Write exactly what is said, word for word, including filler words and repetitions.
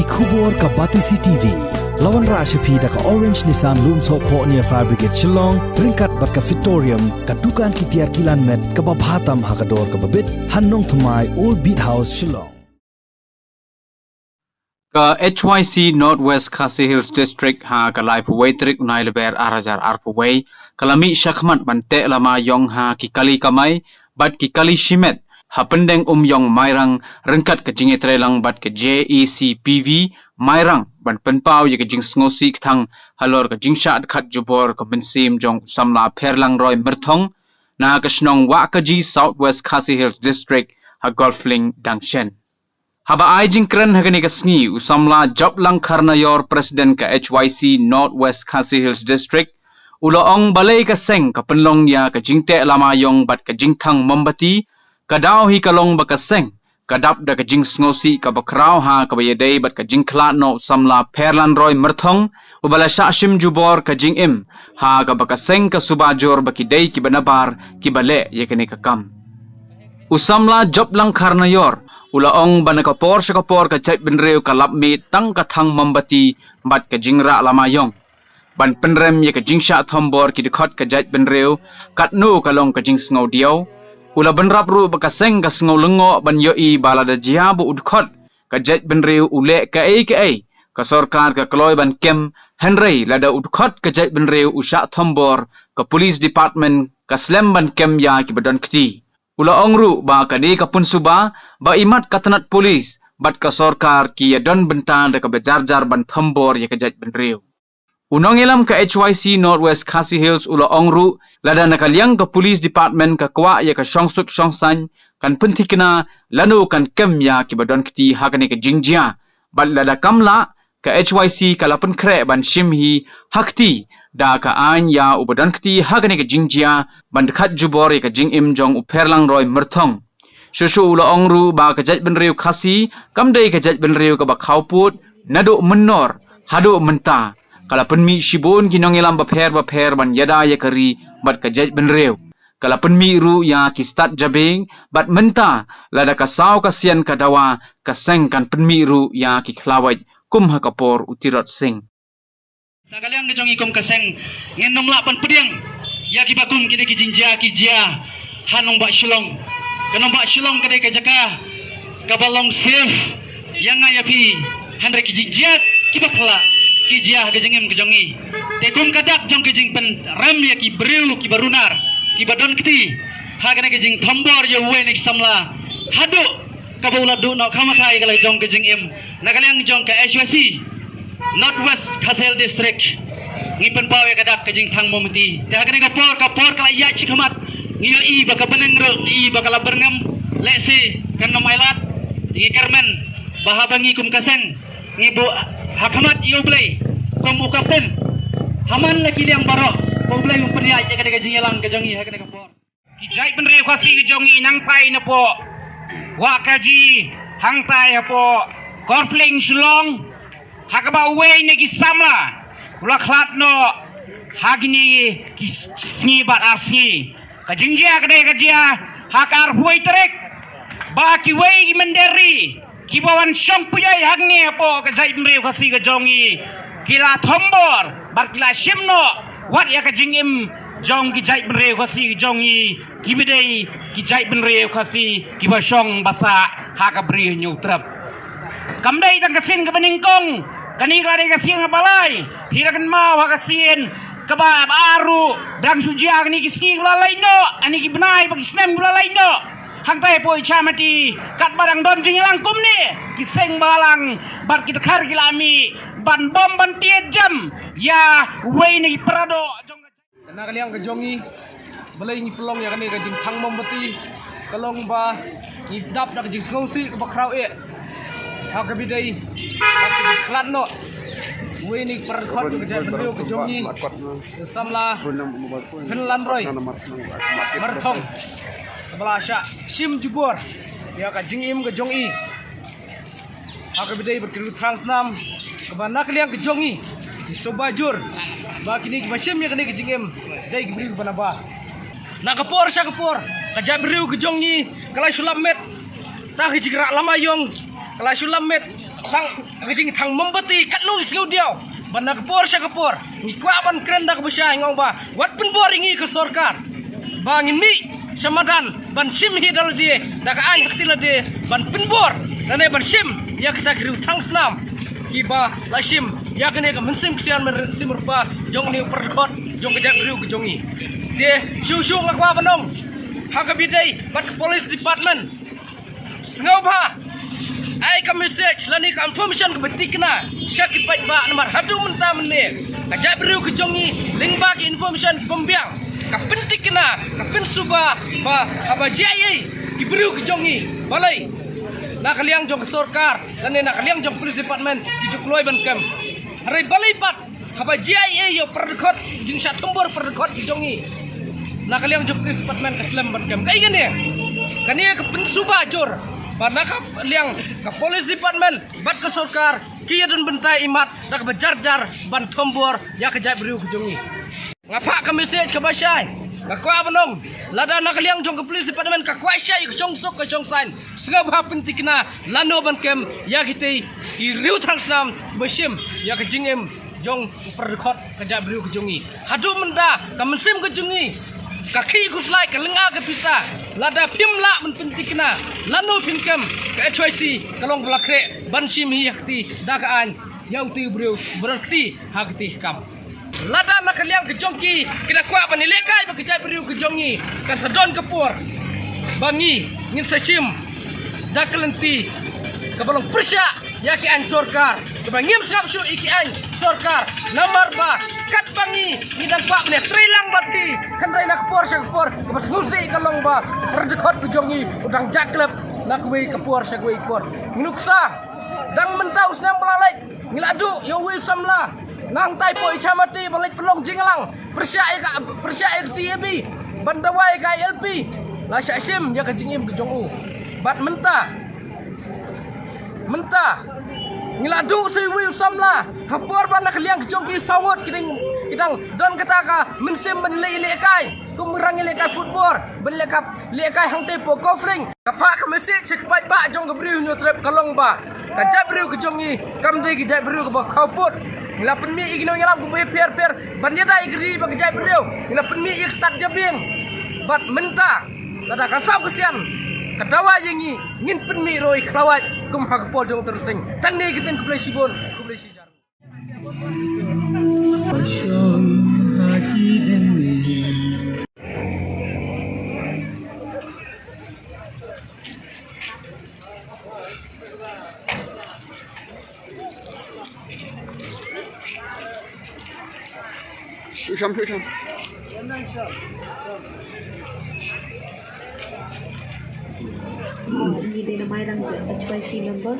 Khubor ka Batesi T V. La wanrah sha phi da ka Orange Nissan Lumsohphoh near Fire Brigade Shillong, ryngkat bad ka Fitorium, ka dukan ki tiar kilan met kaba bha tam ha ka dor kaba bit, ha Nongthymmai, Old Beat House, Shillong. Ka H Y C North West Khasi Hills District ha ka laiphew wei tarik u Naiïalam ar hajar arphew wei, ka la mih shakhmat ban teh lama ïong ha ki kali kamai bad ki kali shimet ha pdeng Umïong Mairang, ryngkat ka jingïatreilang bad ka J E C P V Mairang ban pynpaw ïa ka jingsngewsih kthang halor ka jingshah dkhat jubor ka mynsiem jong u samla Pherlang Roy Myrthong na ka shnong Wahkaji, South West Khasi Hills District, ha Golf Link, Dangsen. Haba ai jingkren ha kane ka sngi, u samla Joplang Kharnaior, President ka H Y C North West Khasi Hills District, u la ong balei ka seng ka pynlong ïa ka jingteh lama ïong bad ka jingthang mombati, ka daw hi ka long ba ka seng ka dap da ka jingsngewsih kaba khraw ha kaba ïadei bad ka jingkhlad noh u samla Pherlang Roy Myrthong, uba la shah shim jubor ka jingim ha kaba ka seng ka suba jur ba ki dei kiba nabar kiba leh ïa kane ka kam. U samla Joplang Kharnaior u la ong ba na ka por sha ka por ka jaitbynriew ka lap mih tang ka thang mombati bad ka jingrah lama ïong ban pynrem ïa ka jingshah thombor ki dkhot ka jaitbynriew, katno ka long ka jingsngew diaw. U la bynrap ruh ba ka seng ka sngew lyngngoh ban ïohi ba lada jia ba u dkhot ka jaitbynriew u leh kaei kaei, ka sorkar ka kloi ban kem, hynrei lada u dkhot ka jaitbynriew u shah thombor, ka Police Department ka slem ban kem ïa kiba don kti. U la ong ruh ba kane ka pynsuba ba imat ka tnat police bad ka sorkar ki ïadon bynta da kaba jar jar ban thombor ïa ka jaitbynriew. U nongïalam ka H Y C North West Khasi Hills u la ong ruh lada na ka liang ka Police Department ka kwah ïa ka shongsuk shongsaiñ, kan pynthikna lano kan kem ïa kiba don kti ha kane ka jingjia, bad lada kam lah, ka H Y C ka la pynkhreh ban shim hi ha kti da ka aiñ ïa uba don kti ha kane ka jingjia ban dkhat jubor ïa ka jingim jong u Pherlang Roy Myrthong. Shuh shuh u la ong ruh ba ka jaitbynriew Khasi kam dei ka jaitbynriew kaba khawpud naduh mynnor haduh mynta. Ka la pynmih shibun ki nongïalam bapher bapher ban ïada ïa ka ri bad ka jaitbynriew. Ka la pynmih ruh ïa ki stad jabieng bad mynta lada ka saw ka sian ka dawa, ka seng kan pynmih ruh ïa ki khlawait kum ha ka por u Tirot Sing. Na ka liang ka jong i kum ka seng ngin nym lah ban pdiang ïa kiba kum kine ki jingjia ki jia ha nongbah Shillong. Ka nongbah Shillong ka dei ka jaka kaba long safe ïa nga ïa phi, hynrei ki jingjia kiba khla ki jia ha ka jingim ka jong i. Te kum ka dak jong ka jingpynrem ïa ki briew kiba runar kiba don kti ha kane ka jingthombor ïa uwei na ki samla haduh kaba u la duh noh kham ha ka jong ka jingim. Na ka liang jong ka H Y C North West Khasi Hills District ngi pynpaw ïa ka dak ka jingthang mombati. Te ha kane ka por, ka por ka la ïaid shakhmat, ngi ïohi ba ka bneng ruh, ngi ïohi ba ka la byrngem. Lehse kan nym ailad, ngi kyrmen ba haba ngi kum ka seng ngi buh ha khmat ïa U Blei kum u Kapten ha man la ki liang baroh, ba U Blei un pynïaid ïa kane ka jingïalang ka jong ngi ha kane ka por. Ki jaitbynriew Khasi ki jong ngi nangtai napoh Wahkaji, hangtai hapoh Korpling Shillong, ha kaba uwei na ki samla u la khlad noh ha kine ki s-, sngi bad ar sngi. Ka jingjia ka dei ka jia ha ka arphew tarik, ba kiwei ki mynder ri kiba wan shong pynïaid hangne hapoh ka jaitbynriew Khasi ka jong ngi ki la thombor bad ki la shim noh wat ïa ka jingim jong ki jaitbynriew Khasi ka jong ngi, kiba dei ki jaitbynriew Khasi kiba shong ba sah ha ka Bri Hynñiewtrep. Kam dei tang ka sien kaba nyngkong, kane ka la dei ka sien kaba lai. Phi la kynmaw ha ka sien kaba ar ruh, dang shu jia kine ki sngi kiba la leit noh, kine ki bnai bad ki snem kiba la leit noh. Hangtai hapoh Ichamati katba dang don jingïalang kumne, ki seng balang bad ki dkhar ki la mih ban bom ban tied jam ïa uwei na ki paradoh jong ka. Na ka liang ka jong ngi, balei ngi pynlong ïa kane ka jingthang mombati, ka long ba ngi dap da ka jingsngewsih kaba khraw eh ha kaba dei ba ki khlad noh uwei na ki para dkhot ka jaitbynriew ka jong ngi, samla Pherlang Roy Myrthong, kaba la shah shim jubor ïa ka jingim ka jong i ha kaba dei bad ka ri thrang snam, kaba na ka liang ka jong ngi ngi sngewbha jur ba kine kiba shim ïa kane ka jingim dei ki briew kiba nabar. Na ka por sha ka por ka jaitbynriew ka jong ngi ka la shu lap met tang ka jingrah lama ïong Ka la shu lam met tang ka jingthang mombati katno ngi sngewdiaw. Ban na ka por sha ka por ngi kwah ban kren da kaba shai, ngi ong ba wat pynbor ïa ngi ka sorkar ba ngin mih sha madan ban shim hi da lade, da ka aiñ ha kti lade, ban pynbor lane ban shim ïa kita ki riew thang snam kiba la shim ïa kane ka mynsiem ksiar mynsiem rpa jong une u pyrkhot jong ka jaitbynriew ka jong ngi. Te shuh shuh nga kwah ban ong ha kaba ïadei bad ka police department, sngewbha ai ka message lane ka information kaba thikna sha ki paidbah, namar haduh mynta mynne ka jaitbynriew ka jong ngi lyngba ki information ki bym biang ka pynthikna, ka pynsuba ba haba jia ei ei ki briew ki jong ngi, balei na ka liang jong ka sorkar lane na ka liang jong police department ki ju kloi ban kem. Hynrei balei pat haba jia ei ei ïa u pyrkhot, jingshah thombor pyrkhot ki jong ngi, na ka liang jong police department ka slem ban kem. Kaei kane? Kane ka pynsuba jur ba na ka liang ka police department bad ka sorkar ki ïa don bynta imat da kaba jar jar ban thombor ïa ka jaitbynriew ka jong ngi. Nga phah ka message kaba shai, nga kwah ban ong, lada na ka liang jong ka police department ka kwah shai ka shong suk ka shong saiñ, sngewbha pynthikna lano ban kem ïa kitei ki riew thang snam ba shim ïa ka jingim jong u pyrkhot ka jaitbynriew ka jong ngi. Haduh mynta ka mynsiem ka jong ngi ka khih khuslai, ka lynga ka pisa. Lada phim lah ban pynthikna lano phin kem, ka H Y C ka long ba la khreh ban shim hi ha kti da ka aiñ ïa utei u briew ba don kti ha kti kam. Lada na ka liang ka jong ki ki da kwah ban ïalehkai bad ka jaitbynriew ka jong ngi, kan sa don ka por ba ngi ngin sa shim da ka lynti kaba long pyrshah ïa ki aiñ sorkar, kaba ngim sngap shuh ïa ki aiñ sorkar. Namar ba katba ngi ngi dang kwah ban ïatrei lang bad ki, hynrei na ka por sha ka por kaba sngewsih ka long ba u pyrkhot ka jong ngi u dang jah klep na kawei ka por sha kawei ka por. Ngi nuksa dang mynta u snem ba la leit ngi la duh ïa uwei u samla nangtai poh Ichamati ban leit pynlong jingïalang pyrshah ïa ka, pyrshah ïa ka C A B, ban dawa ïa ka I L P. La shah shim ïa ka jingim ka jong u. Bad mynta, mynta ngi la duh sa uwei u samla ha por ba na ka liang ka jong ki saw ngut ki dang, ki dang don kata ka mynsiem ban leh, lehkai kum rang lehkai football, ban lehkai, lehkai hangtei poh Kawfring. Ka phah ka message sha ki paidbah jong ka Bri u Hynñiewtrep ka long ba ka jaitbynriew ka jong ngi kam dei ka jaitbynriew kaba khawpud. Ngi la pynmih ïa ki nongïalam kiba pher pher ban ïada ïa ka ri bad ka jaitbynriew. Ngi la pynmih ïa ka stad jabieng. Bad mynta lada ka saw ka sian ka dawa ïa ngi, ngin pynmih ruh ïa ka khlawait kum ha ka por jong u Trai Sing. Tang ne ki ktien, khublei shibun, khublei shihajar. Shu sham, shu sham. Ngi dei na Mairang, H Y C member.